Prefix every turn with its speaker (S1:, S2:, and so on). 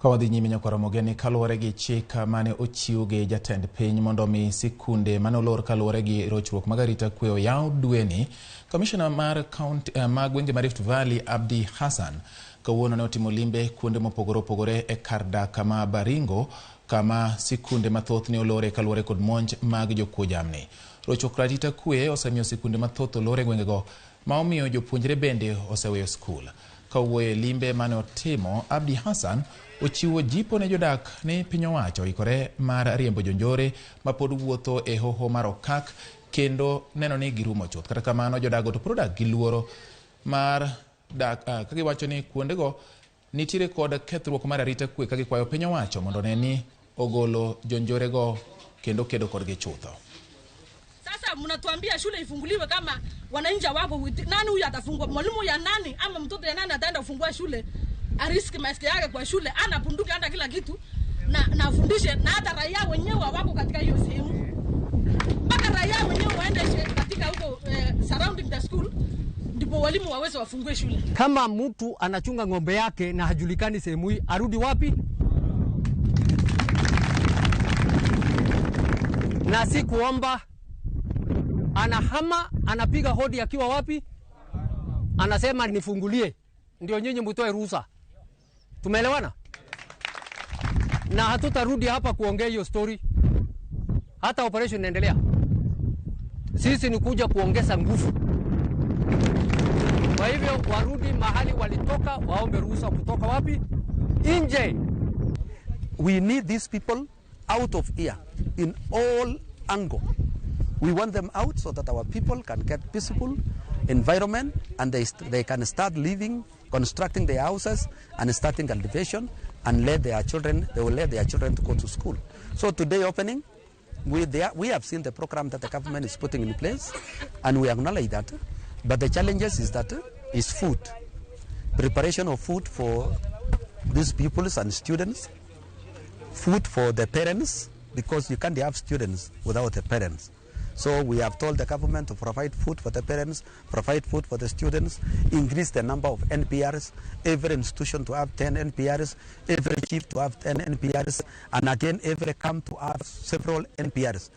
S1: Ka wadhi nyime, nyakwar Mogeni, kaluwore gi chik mane ochiw gi jatend piny mondo mi sikunde mane olor kaluwore gi rochruok mag arita kwe oyaw dweni, Commissioner mar county ma gwenge ma Rift Valley, Abdi Hassan, kawuono ne otimo limbe kuonde mopogore opogore e kar dak ma Baringo, kama sikunde mathoth ne olore kaluwore kod monj mag jokuo jamni. Rochruok arita kwe osemiyo sikunde mathoth olor e gwengego, ma omiyo jopuonjre bende oseweyo skul. Ka owuoyo e limbe mane otimo, Abdi Hassan ochiwo jipo ne jodak ni piny owacho oikore mar riembo jonjore mapod wuotho e hoho mar Okak kendo neno ni girumo chuth. Kata kamano, jodago to pod odak gi luoro mar dak ka giwacho ni kuondego nitiere kod kethruok mar arita kwe, ka gikwayo piny owacho mondo one ni ogolo jonjorego kendo kedo kodgi chutho.
S2: Sasa mnatuambia shule ifunguliwe kama wananchi wako. Nani huyu atafungua? Mwalimu ya nani ama mtoto ya nani ataenda kufungua shule? Ariski maisha yake kwa shule, ana bunduki, ana kila kitu, na afundishe, na hata raia wenyewe wako katika hiyo sehemu, mpaka raia wenyewe waende katika huko surrounding the school ndipo walimu waweze wafungue shule.
S3: Kama mtu anachunga ng'ombe yake na hajulikani sehemu hii, arudi wapi? Na si kuomba, anahama, anapiga hodi akiwa wapi? Anasema nifungulie, ndio nyinyi mtoe ruhusa. Tumeelewana? Na hatutarudi hapa kuongea hiyo story, hata operation inaendelea. Sisi ni kuja kuongeza nguvu. Kwa hivyo warudi mahali walitoka, waombe ruhusa kutoka wapi? Nje.
S4: We need these people out of here in all angle. We want them out so that our people can get peaceful environment and they can start living, constructing their houses and starting cultivation and let their children, they will let their children to go to school. So today opening, we have seen the program that the government is putting in place and we acknowledge that. But the challenges is that is food, preparation of food for these pupils and students, food for the parents, because you can't have students without the parents. So we have told the government to provide food for the parents, provide food for the students, increase the number of NPRs, every institution to have 10 NPRs, every chief to have 10 NPRs, and again every camp to have several NPRs.